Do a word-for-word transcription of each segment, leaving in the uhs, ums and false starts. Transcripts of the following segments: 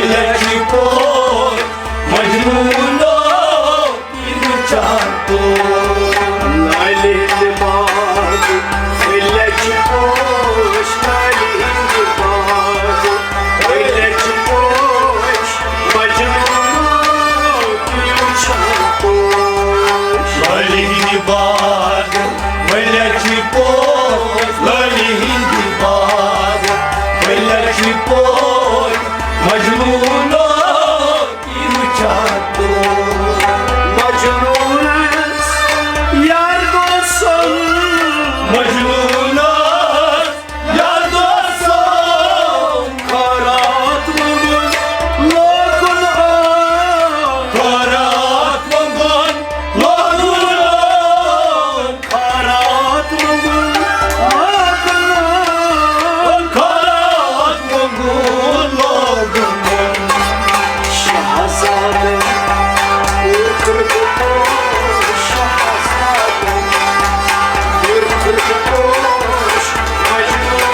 لچھ پوش مجنونو وٕچھان تو۔ لالہِ ہٕنٛدِ باغ، لچھ پوش، لالہِ ہٕنٛدِ باغ، لچھ پوش، مجنونو وٕچھان تو۔ لالہِ ہٕنٛدِ باغ، لچھ پوش، لالہِ ہٕنٛدِ باغ، لچھ پوش، مجنونو وٕچھان تو۔ مجنونس یار دوستن، مجنونس یار دوستن، خٲرات منٛگُن لوگُن آو۔ خٲرات منٛگُن لوگُن آو۔ خٲرات منٛگُن لوگُن آو۔ خٲرات منٛگُن لوگُن آو۔ شہزادن، ٲخر گوٚو شہزادن، ٲخر گوٚو مجنون۔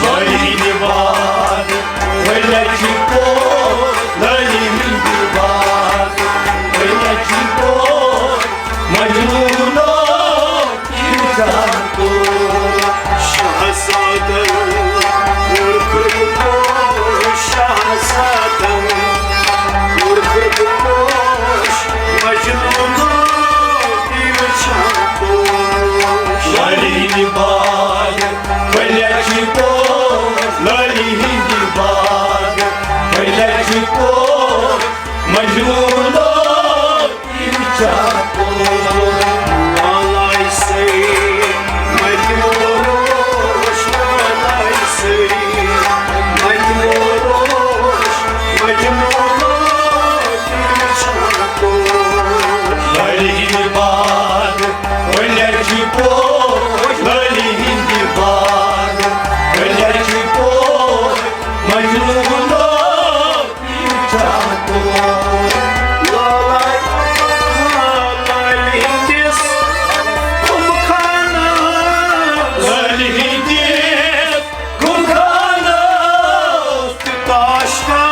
لالہِ ہٕنٛدِ باغ، لچھ پوش، لالہِ ہٕنٛدِ باغ، لچھ پوش، مجنونو وٕچھان تو۔ شہزادن، ٲخر گوٚو شہزادن، ٲخر گوٚو مجنونو وٕچھان تو۔ لالہِ ہٕنٛدِ باغ، لچھ پوش، لالہِ ہٕنٛدِ باغ، لچھ پوش، مجنونو وٕچھان تو۔ لالایہِ سۭتۍ متہِ ووروش، لالایہِ سۭتۍ متہِ ووروش، مجنونو وٕچھان تو۔ لالہِ ہٕنٛدِ باغ، لچھ پوش، لالہِ ہٕنٛدِ باغ، لچھ پوش، مجنونو وٕچھان تو۔ لالہ، لالہِ ہٕنٛدِس کُمخانس، لالہِ ہٕنٛدِس کُمخانس، تاش کا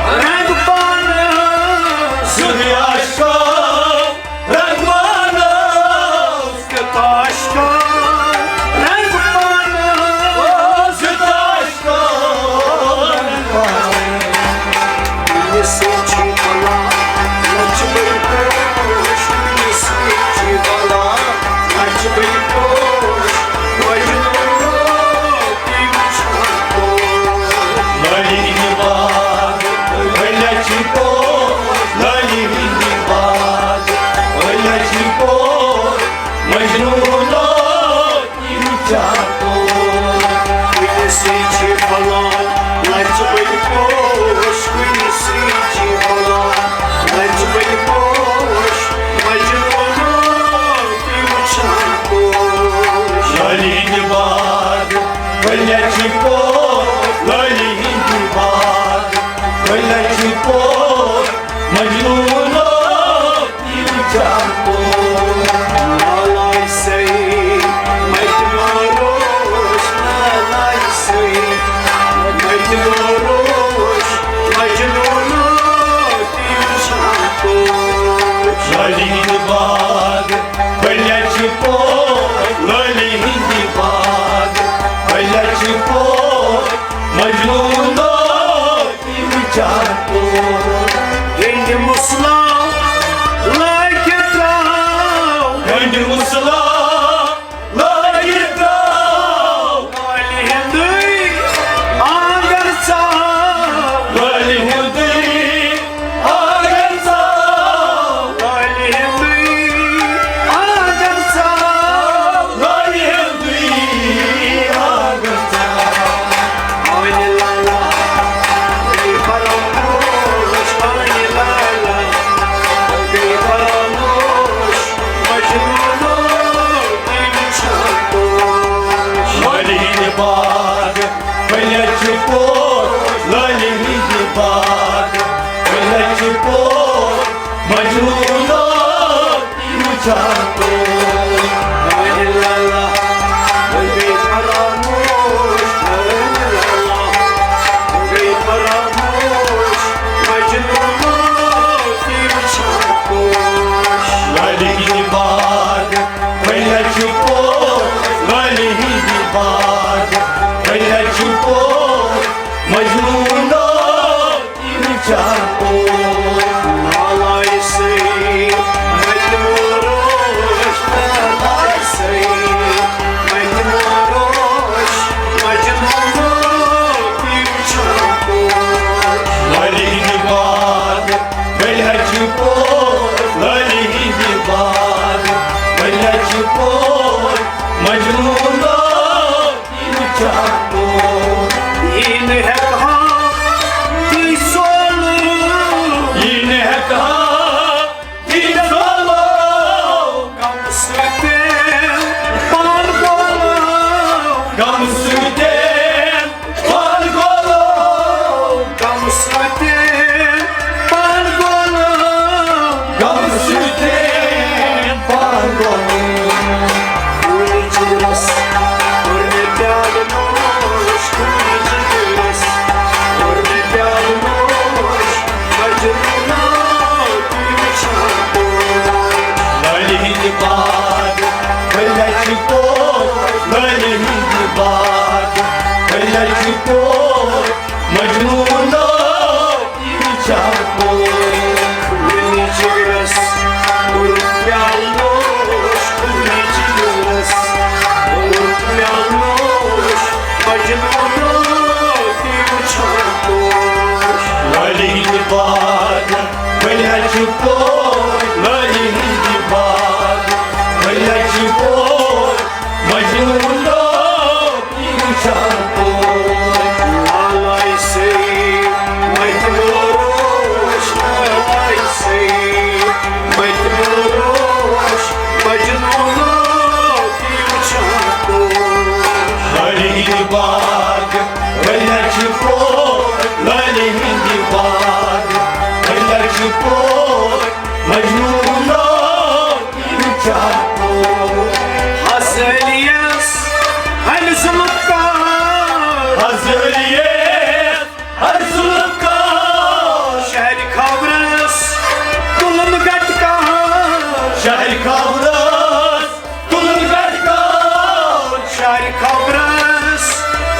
رنگ پانس، تاش کا رنگ پانس، تاش کا رنگ پانس، تاش کا رنگ پانس۔ کُنہِ سۭتۍ چھِ بلا، لچھ بٔلۍ پوش، کُنہِ سۭتۍ چھِ بلا، لچھ بٔلۍ پوش، مجنون۔ لالہِ ہٕنٛدِ باغ، لچھ پوش، لالہِ ہٕنٛدِ باغ، لچھ پوش، مجنونو وٕچھان تو۔ کُنہِ سۭتۍ چھِ بلا، لچھ بٔلۍ پوش، کُنہِ سۭتۍ چھِ بلا، لچھ بٔلۍ پوش، مجنونو وٕچھان تو۔ لالہِ ہٕنٛدِ باغ، لچھ پوش، لالہِ ہٕنٛدِ باغ، لچھ پوش، مجنونو وٕچھان تو۔ لالایہِ سۭتۍ متہِ ووروش، لالایہِ سۭتۍ متہِ ووروش، مجنونو وٕچھان تو۔ لالہِ ہٕنٛدِ باغ، لچھ پوش، لالہِ ہٕنٛدِ باغ، لچھ پوش، مجنونو وٕچھان تو۔ ہیٚنٛدِ مُسلا لٲگِتھ درٛاو، ہیٚنٛدِ مُسلا لٲگِتھ درٛاو۔ لالہِ ہُنٛدُے آنٛگن ژاو، لالہِ ہُنٛدُے آنٛگن ژاو۔ لالہِ ہُنٛدُے آنٛگن ژاو۔ لالہِ ہُنٛدُے آنٛگن ژاو۔ آنہِ لالا، گٔے فراموش، آنہِ لالا، گٔے فراموش، مجنونو تٔمۍ چھا پوش۔ لالہِ ہٕنٛدِ باغ، لچھ پوش، لالہِ ہٕنٛدِ باغ، لچھ پوش، مجنونو وٕچھان تو۔ آنہِ لالا، گٔے فراموش، آنہِ چھُ پوٚز مجنوٗنو تہِ وٕچھان پوٚز۔ لالایہِ سۭتۍ مجنوٗن روش، لالایہِ سۭتۍ مجنوٗن روش، مجنوٗنو تہِ وٕچھان پوٚز۔ لالہِ ہِنٛدِ باغ بٔلۍ ہا چھُ پوٚز، لالہِ ہِنٛدِ باغ بٔلۍ ہا چھُ پوٚز، مجنوٗنو تہِ وٕچھان پوٚز۔ یی نہٕ ہٮ۪کہٕ ہا تُہۍ سولہٕ، یی نہٕ ہٮ۪کہٕ ہا تُہۍ سولہٕ۔ غمہٕ سۭتۍ پان گولہٕ، غمہٕ سۭتۍ پان گولہٕ، غمہٕ سۭتۍ پان گولہٕ، غمہٕ سۭتۍ پان گولہٕ۔ کُنہِ جِگرس کوٚر مےٚ پیالہٕ نوش، کُنہِ جِگرس کوٚر مےٚ پیالہٕ نوش، مجنوٗنو تہِ وٕچھان پوٚز۔ لالہِ ہِنٛدِ باغ بٔلۍ ہا چھُ پوٚز، لالہِ ہِنٛدِ باغ بٔلۍ ہا چھُ پوٚز، مجنوٗنو تہِ وٕچھان پوٚز۔ کُنہِ جِگرس کوٚر پیالہٕ نوش، کُنہِ جِگرس کوٚر پیالہٕ نوش، مجنوٗنو تہِ وٕچھان پوٚز۔ لالہِ ہِنٛدِ باغ بٔلۍ ہا چھُ پوٚز، لالہِ ہِنٛدِ باغ بٔلۍ ہا چھُ پوٚز، مجنوٗنو تہِ وٕچھان پوٚز۔ لالایہِ سۭتۍ مجنوٗن روش، لالایہِ سۭتۍ مجنوٗن روش، مجنوٗنو تہِ وٕچھان پوٚز۔ لالہِ ہِنٛدِ باغ بٔلۍ ہا چھُ پوٚز، لالہِ ہِنٛدِ باغ بٔلۍ ہا چھُ پوٚز، مجنوٗنو تہِ وٕچھان پوٚز۔ ہزٲلیس ہنہِ ظُلُم کار، ہزٲلیس ہنہِ ظُلُم کار۔ شہرِ خبرس تُلُن گٹہٕ کار، شہرِ خبرس تُلُن گٹہٕ کار۔ شہرِ خبرس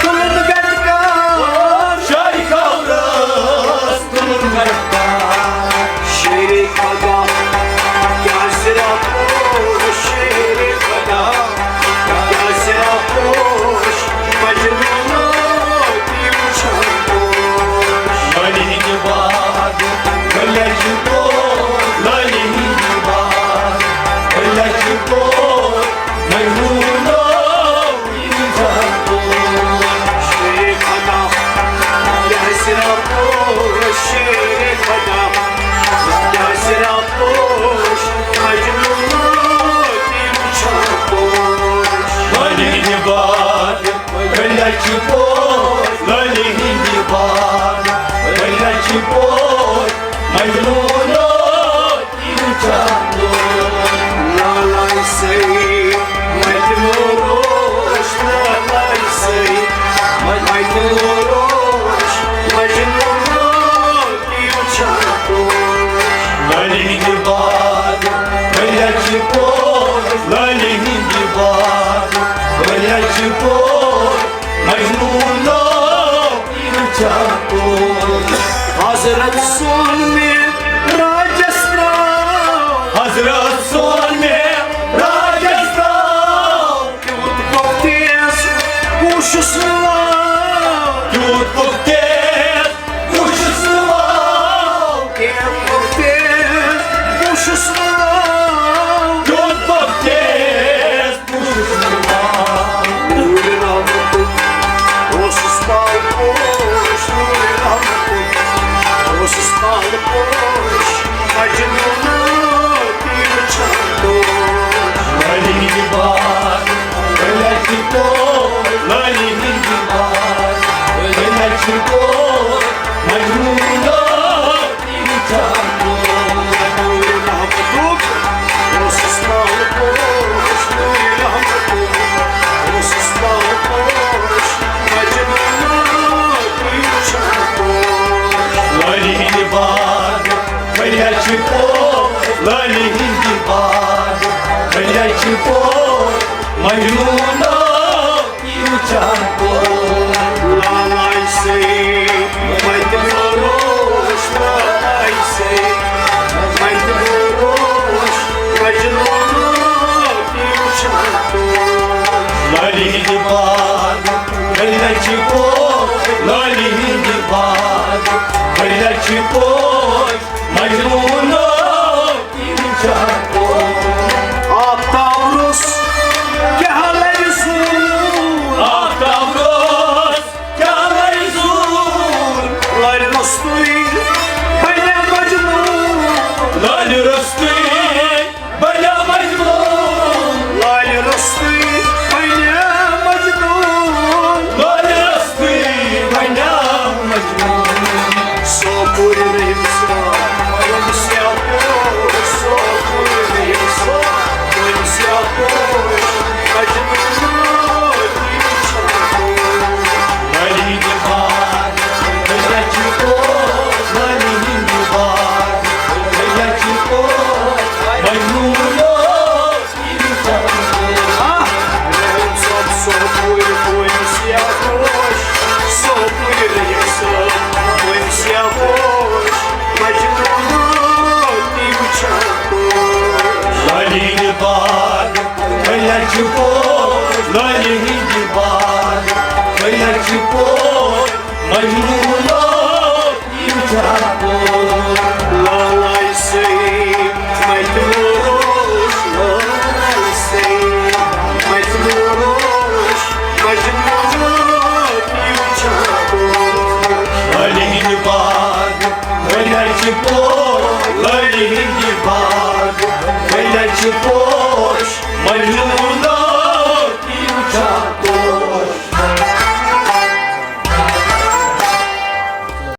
تُلُن گٹہٕ کار، شہرِ خبرس تُلُن گٹہٕ کار۔ شیرِ خدا کیٛاہ زِرا پوش، شیرِ خدا کیٛاہ زِرا پوش، مجنوٗنو تہِ وٕچھان پوش۔ لالہِ ہِنٛدِ باغ بٔلۍ ہا چھُ پوٚز، لالہِ ہِنٛدِ باغ بٔلۍ ہا چھُ پوٚز، مجنوٗنو تہِ وٕچھان پوٚز۔ شیرِ خدا کیٛاہ زِرا پوش، شیرِ خدا کیٛاہ زِرا پوش، مجنوٗنو تہِ وٕچھان پوش۔ لالہِ ہِنٛدِ باغ بٔلۍ ہا چھُ پوٚز، لالہِ ہِنٛدِ باغ بٔلۍ ہا چھُ پوٚز، مجنوٗنو تہِ وٕچھان پوٚز۔ لالایہِ سۭتۍ مجنوٗن روش، لالایہِ سۭتۍ مجنوٗن روش، مجنوٗنو تہِ وٕچھان پوٚز۔ لالہِ ہِنٛدِ باغ بٔلۍ ہا چھُ پوٚز، لالہِ ہِنٛدِ باغ بٔلۍ ہا چھُ پوٚز، مجنوٗنو تہِ وٕچھان پوٚز۔ حضرت سون مےٚ راجس ترٛاو، حضرت سون مےٚ راجس ترٛاو۔ تیوٗت پوٚک تیز وُچھُس نہٕ واو۔ تیوٗت پوٚک تیز وُچھُس نہٕ واو۔ تیوٗت پوٚک تیز وُچھُس نہٕ واو۔ تیوٗت پوٚک تیز وُچھُس نہٕ واو۔ نوٗرِ رحمتُک اوسُس پال پوش، نوٗرِ رحمتُک اوسُس پال پوش، مجنوٗنو تہِ وٕچھان پوش۔ لالہِ ہِنٛدِ باغ بٔلۍ ہا چھُ پوٚز، لالہِ ہِنٛدِ باغ بٔلۍ ہا چھُ پوٚز، مجنوٗنو تہِ وٕچھان پوٚز۔ نوٗرِ رحمتُک اوسُس پال پوش، نوٗرِ رحمتُک اوسُس پال پوش، مجنوٗنو تہِ وٕچھان پوش۔ لالہِ ہِنٛدِ باغ بٔلۍ ہا چھُ پوٚز، لالہِ ہِنٛدِ باغ بٔلۍ ہا چھُ پوٚز، مجنوٗنو تہِ وٕچھان پوٚز۔ چھِ پوش لالہِ ہِنٛدِ باغ، ؤلۍ چھِ پوش مجنوٗنو تِم چھا پوش۔ آفتاب روٚس کیٛاہ لرِ زوٗن؟ آفتاب روٚس کیٛاہ لرِ زوٗن؟ لرِ روٚستُے بنیٛا مجنوٗن۔ لرِ روٚستُے بنیٛا مجنوٗن۔ لالہِ روٚستُے بنیٛا مجنوٗن۔ لالہِ روٚستُے بنیٛا مجنوٗن۔ سوپورِ رحیم صٲب، وۄنۍ سیاہ پوش، سوپورِ رحیم صٲب، وۄنۍ سیاہ پوش، مجنوٗن۔ لالہِ ہِنٛدِ باغ، ؤلۍ چھِ پوش، لالہِ ہِنٛدِ باغ، ؤلۍ چھِ پوش، مجنوٗن۔ لالہِ ہِنٛدِ باغ، ؤلۍ چھِ پوش، لالہِ ہِنٛدِ باغ، ؤلۍ چھِ پوش، مجنوٗنو۔ لالائے سیم مجنون روش، لالائے سیم مجنون روش، مجنون روش۔ لالہِ ہِنٛدِ باغ، ؤلۍ چھِ پوش، لالہِ ہِنٛدِ باغ، ؤلۍ چھِ پوش۔